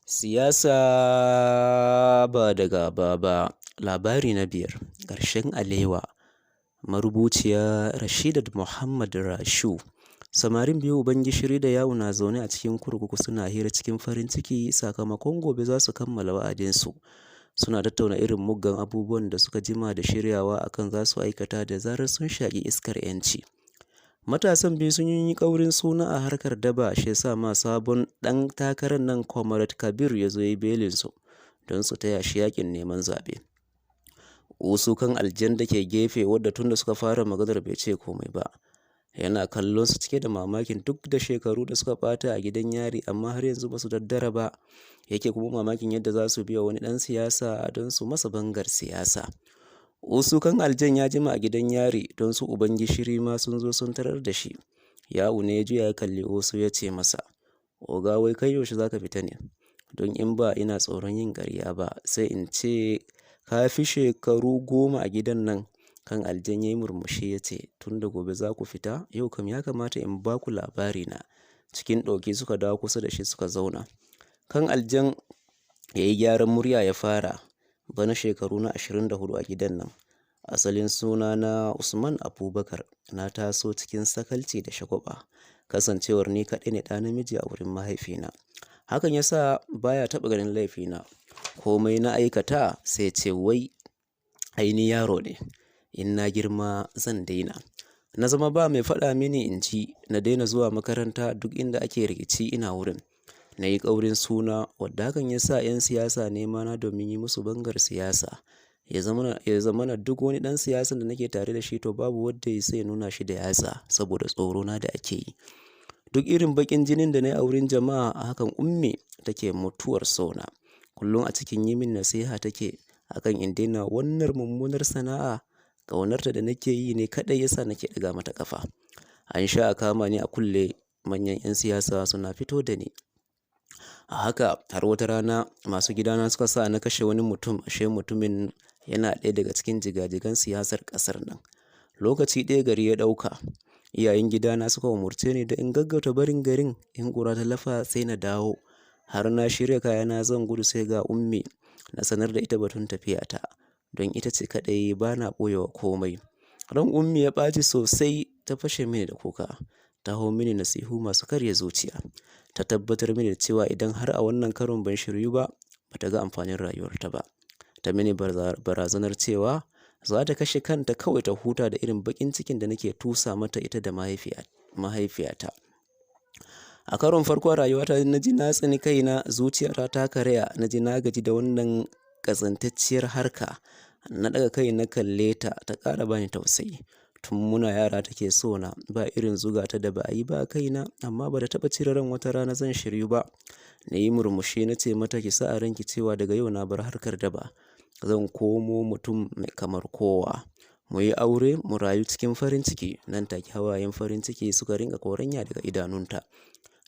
Siyasa ba da gaba ba. Labari na biyar, ƙarshen alewa. Marubuciya Rashidat Muhammad Rashu. Samarin biyu Uban Gishiri da Ya'u na zaune a cikin kurkuku suna hira cikin farin ciki sakamakon gobe za su kammala wa'adinsu. Suna tattauna irin muggan abubuwan da suka jima da shiryawa akan za su aikata da zarar sun shaƙi iskar 'yanci. Matasan biyu sun yi ƙaurin suna a harkar daba, shi ya sa ma sabon ɗan takarar nan Comrade Kabir ya zo ya yi belinsu don su taya shi yaƙin neman zaɓe. Usu kan aljan da ke gefe wadda tun da suka fara maganar bai ce komai ba. Yana kallon su cike da mamakin duk da shekaru da suka ɓata a gidan yari amma har yanzu ba su daddara ba. Yake kuma mamakin yadda za su biya wani ɗan siyasa don su masa bangar siyasa. Usu kan aljan ya jima a gidan yari don su Uban Gishiri ma sun zo sun tarar da shi. Ya'u ne ya juya ya kalli Usu ya ce masa, "Oga, wai kai yaushe za ka fita ne? Don in ba ina tsoron yin ƙarya ba sai in ce ka fi shekaru 10 a gidan nan." Kan aljan ya yi murmushi ya ce, "Tun da gobe za ku fita, yau kam ya kamata in ba ku labarina." Cikin ɗauki suka dawo kusa da shi suka zauna. Kan aljan ya yi gyaran murya ya fara, "Bana shekaru na 24 a gidan nan. Asalin suna na Usman Abubakar, na taso cikin sakalci da shagwaɓa. Kasancewar ni kaɗai ne ɗa namiji a wurin mahaifina. Hakan ya sa baya taɓa ganin laifina. Komai na aikata sai ce wai ai ni yaro ne. In na girma zan daina. Na zama ba mai faɗa mini in ji, na daina zuwa makaranta, duk inda ake rikici ina wurin. Na yi ƙaurin suna wadda hakan ya sa 'yan siyasa nema na domin yi musu bangar siyasa. Ya zamana duk wani ɗan siyasan da nake tare da shi to babu wadda ya isa ya nuna shi da yatsa saboda tsorona da ake yi. Duk irin baƙin jinin da na yi a wurin jama'a, hakan Ummi take mutuwar sona. Kullum a cikin yi min nasiha take akan in daina wannan mummunar sana'a. Ƙaunarta da nake yi ne kaɗai ya sa nake ɗaga mata ƙafa. An sha a kama ni a kulle, manyan 'yan siyasa suna fito da ni. A haka har wata rana masu gidana suka sa na kashe wani mutum, ashe mutumin yana ɗaya daga cikin jigajigan siyasar ƙasar nan. Lokaci ɗaya gari ya ɗauka. Iyayen gidana suka umurce ni da in gaggauta barin garin, in ƙura ta lafa sai na dawo. Har na shirya kayana zan gudu sai ga Ummi, na sanar da ita batun tafiyata. Don ita ce kaɗai bana ɓoyewa komai. Ran Ummi ya ɓaci sosai, ta fashe mini da kuka. Ta hau mini nasihu masu karya zuciya. Ta tabbatar mini da cewa idan har a wannan karon ban shiryu ba, ba ta ga amfanin rayuwarta ba. Ta mini barazanar cewa za ta kashe kanta kawai ta huta da irin baƙin cikin da nake tusa mata ita da mahaifiyata. A karon farko a rayuwata na ji na tsani kaina, zuciyata ta karaya, na ji na gaji da wannan ƙazantacciyar harka. Na ɗaga kai na kalle ta, ta ƙara bani tausayi. Tun muna yara take so na, ba irin zuga ta da ba a yi ba a kaina, amma ba ta taɓa cire ran wata rana zan shiryu ba. Na yi murmushi na ce mata, "Ki sa a ranki cewa daga yau na bar harkar daba. Zan komo mutum mai kamar kowa. Mu yi aure, mu rayu cikin farin ciki." Nan take hawayen farin ciki suka rinƙa kwaranya daga idanunta.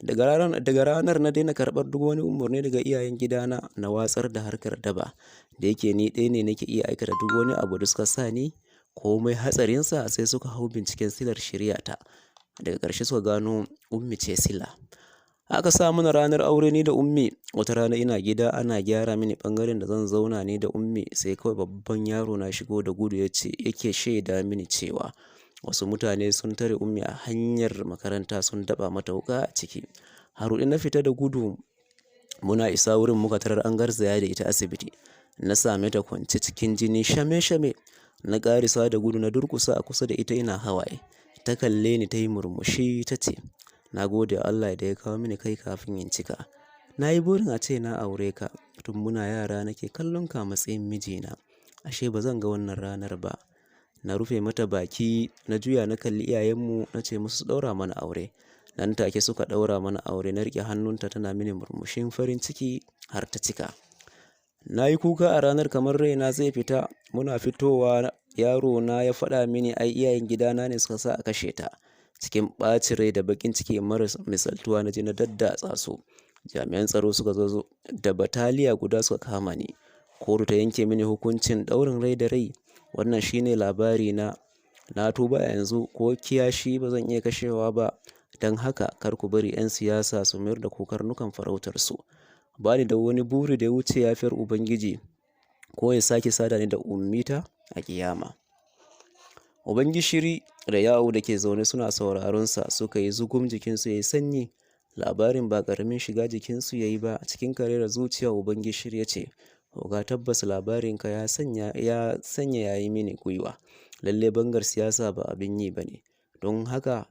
Daga ranar na daina karɓar duk wani umarni daga iyayen gidana, na watsar da harkar daba. Da yake ni ɗaya ne nake iya aikata duk wani abu da suka sa ni komai hatsarinsa, sai suka hau binciken silar shiryata. Daga ƙarshe suka gano Ummi ce sila. Aka sa mana ranar aure ni da Ummi. Wata rana ina gida ana gyara mini ɓangaren da zan zauna ni da Ummi, sai kawai babban yaro na shigo da gudu ya ce yake shaida mini cewa wasu mutane sun tare Ummi a hanyar makaranta sun daɓa mata wuƙa a ciki. A ruɗe na fita da gudu, muna isa wurin muka tarar an garzaya da ita asibiti. Na same ta kwance cikin jini shame-shame. Na ƙarisa da gudu na durƙusa a kusa da ita ina hawaye. Ta kalle ni ta yi murmushi ta ce, "Na gode Allah da ya kawo mini kai kafin in cika. Na yi burin a ce na aure ka tun muna yara nake kallon ka a matsayin mijina. Ashe ba zan ga wannan ranar ba." Na rufe mata baki, na juya na kalli iyayenmu na ce musu su ɗaura mana aure. Nan take suka ɗaura mana aure, na riƙe hannunta tana mini murmushin farin ciki har ta cika. Na yi kuka a ranar kamar raina zai fita. Muna fitowa yaro na ya faɗa mini ai iyayen gidana ne suka sa a kashe ta. Cikin ɓacin rai da baƙin ciki maras misaltuwa na je na daddatsa su. Jami'an tsaro suka zo da bataliya guda suka kama ni. Kotu ta yanke mini hukuncin ɗaurin rai da rai. Wannan shine labari na. Na tuba yanzu ko kiyashi ba zan iya kashewa ba. Don haka kar ku bari 'yan siyasa su mayar da ku karnukan farautarsu. Ba ni da wani buri da ya wuce yafiyar Ubangiji ko ya sake sada ni da Ummita a ƙiyama. Uban Gishiri da Ya'u da ke zaune suna sauraron sa suka yi zugum, jikinsu ya yi sanyi. Labarin ba ƙaramin shiga jikinsu ya yi ba. Cikin karayar zuciya Uban Gishiri ya ce, "Oga, tabbas labarinka ya sanya ya yi mini gwiwa. Lalle bangar siyasa ba abin yi ba ne. Don haka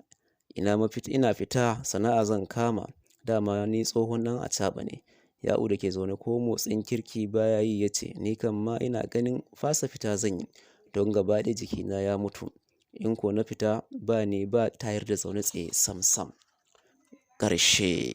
ina fita sana'a zan kama. Dama ni tsohon ɗan acaɓa ne." Ya'u da ke zaune ko motsin kirki baya yi ya ce, "Ni kam ma ina ganin fasa fita zan yi, don gaba ɗaya jikina ya mutu. In ko na fita, ba ni ba tayar da zaune tsaye sam sam." Ƙarshe.